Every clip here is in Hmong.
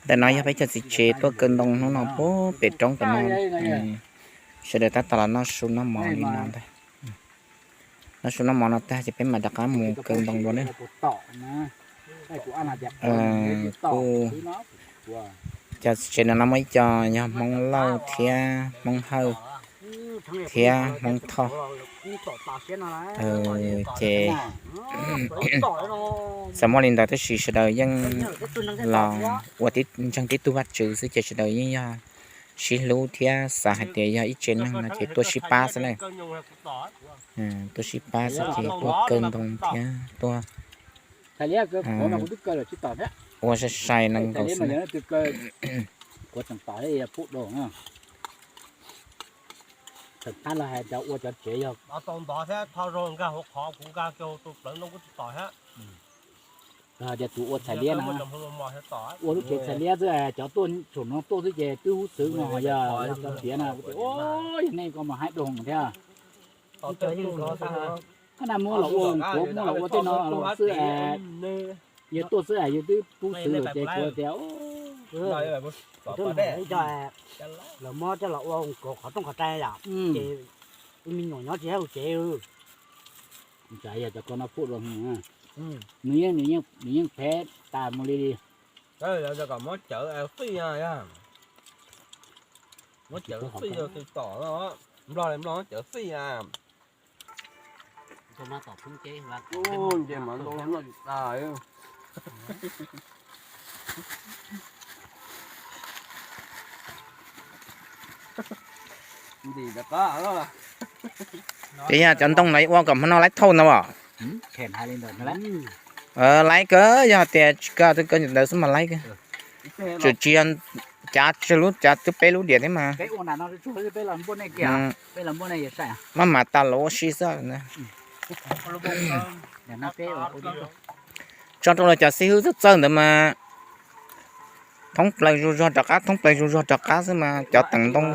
Ntawm no yog peb cov txiv tsev tuaj kaw ntoo hnub no puag pem roob pem no. Sawv daws tab tom los noj su noj mov li no ntag. Noj su noj mov no tag ces peb mam rov qab mus kaw ntoo dua na. Kuj cov txiv tsev no no muaj ib co yog Hmoob Lauj thiab Hmoob Hawj thiab Hmoob Thoj. Ces txawm muaj li ntawd tab sis sawv daws yeej los ua ntseeg tib tug Vajtswv xwb ces sawv daws yeej yog sib hlub thiab xav hais tias yog ib tsev neeg no ces tuaj sib pab xwb na. Tuaj sib pab xwb ces tuaj kaw ntoo thiab tuaj ua sai sai nees nkaus xwb na. Tseem qab los hais tias ua cov tsev yog tau ntov thiab tho zoo nkag hauv qhov kuv nkag kiag tus plawv ntoo kuj tsis tom thiab. Tias tus ua txhais liab na, ua lub tsev txhais liab xwb, cov tuaj saum no tuaj xwb ces twb hub xwv no yog cov tiav na, yog nej ko mas haib doo thiab. Qhov na muab los ua kuv muab los ua tej no xwb, yog tuaj xwb yog twb hub xwv lawm ces kuv tias lawv muab coj los ua kaus qhov rooj qhov rai yom, ces tus me nyuam nyob tsis hauv tsev. Yog cov ko no pub rau nws, nws yeej phem tas mus li li. Kom muab cawv fij, muab cawv fij yog tus tom no, Nplog li Nplog muab cawv fij a. Nce mas ntoo noj tsis tas. Ces yog cov ntoo no ua kom hmo no laib thauj ntau os. Laib kawg, yog tias tsis kaw twb kaw ntawd xwb mas laib kawg. Tseem tsis yog cav tsawg lub, cav twb peb lub diam thiab mas. Maj mam tas los ua si xwb. Tso rau lawv cov xib hwb txawj txawj ntawd mas thoob plaws zuj zog rov qab, thoob plaws zuj zog rov qab xwb mas cov teev ntoo.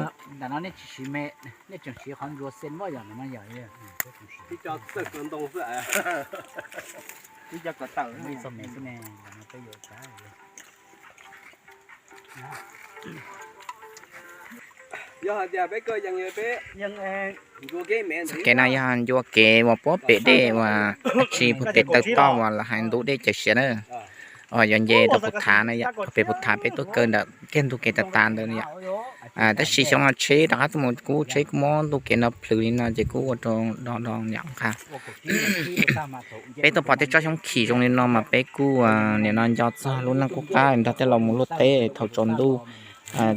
Kev no yog ncua kev uas puag pem dej uas dab tsi puag pem taw toj uas lawv hais ntug dej cawv siav na. Uas yuav nce rau puag thav na yom, pem puag thav peb tuaj kaw ntawm kiag ntug kev tas tas ntawd yom. Tab sis xyoo no tsheb rov qab tuaj mus kub, tsheb kuj muab ntug kev no plhws li no ces kuj ua rau do do yom qha. Peb tuaj pom tej tsob xyoob khim zoo li no mas peb kuj nim no nco txog lub neej qub qab nrog tej laus mus luaj teb thaum tsaus ntuj,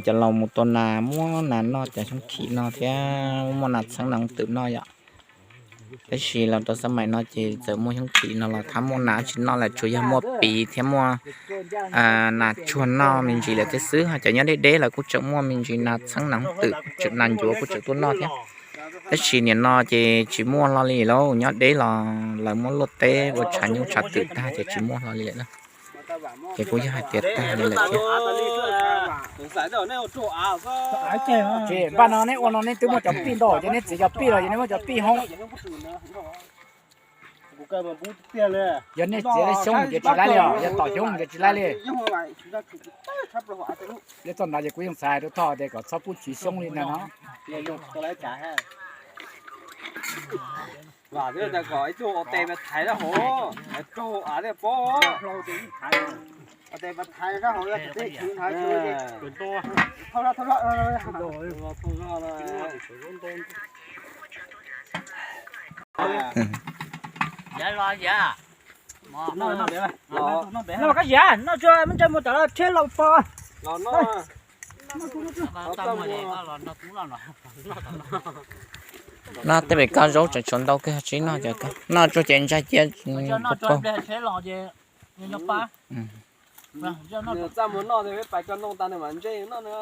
cov laus mus tua nas muab nas noj cov xyoob khim no thiab muaj nas txheeb nas twm noj yom. Tab sis los rau xab maim no ces txawm muaj xyoob khim no los thab muaj nas tsis noj lawm, tsuas yog muaj piv thiab muaj nas tsuag noj me ntsis lawm thiab xwb. Ho cov nyob deb deb lawm kuj tseem muaj me ntsis nas txheeb nas twm, tseem nas ncuav kuj tseem tuaj noj thiab. Tab sis nim no ces tsis muaj hlo li lauj, nyob deb los lawv muab luaj teb ua tshav nyuj tshav twm tag ces tsis muaj hlo li lawm na. Ces kuj yog hais tias tag li lawm thiab. Npaj no neb ua no neb twb muaj cov pij ntau ces neb txiav cov pij los ces neb muab cov pij hoob. Yog nej txiav xyoob ces tsis laib li os, yog tom xyoob ces tsis laib li. Yog txoj ntawd ces kuv yeej xav hais rau Thoj tias kom txhob pub txiav xyoob li ntag no. Noj kab ziav, noj tsuag, muab ntsej muag tawm los rhiab los pos. Noj tej pem kab zaub tseem tshuav ntau kawg, tsib noj cov kawg, noj tsuag ces ntsaj cia. Txaj muag noj, peb pais kaw ntoo tas nws mam ntsej noj na.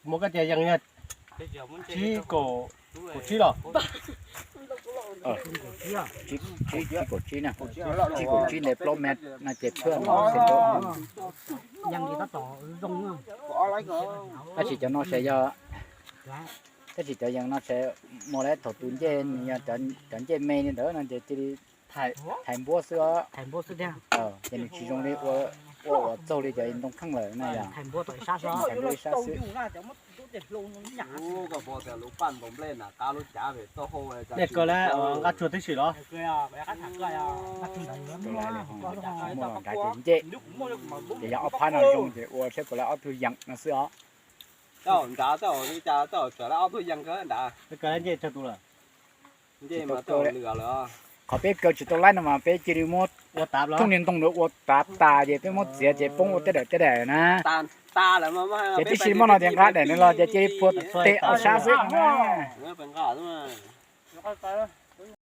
Muaj kab tias yees tsib kaum tsib los? Tsib kaum tsib na, tsib kaum tsib ntev plaub mev no ces thwj no xees rau. Tab sis cov no ces yog, tab sis cov yees no ces muaj lawm thaum tus ncej nws yog cov ncej me li ntawd no ces cia li thaiv npuab xwb os. Ces nws tsis zoo li ua, ua Txaug li cov ntoo kheej lawm na yog. Ua koj pom tias lub paj ntaus nplej na, qab lub cav pem toj hau. Nej kaw lawm, nqa tsuag tib si los? Muaj los nrad ces ncej, ces yog ob phab no zoo ces ua thiab puas lawv ob tug yees no xwb os. Nrad, nrad, ob tug yees nrad. Ncej mas tau lwm lawm. Qhov peb kaw tsis tau laib no mas peb cia li muab thooj niag ntoo ntawd ua tav tas ces peb muab txiav ces poob ua tej daim tej daim na. Ces tib si muaj no ces nqa daim no los ces cia li phua teg ob sab xwb no na.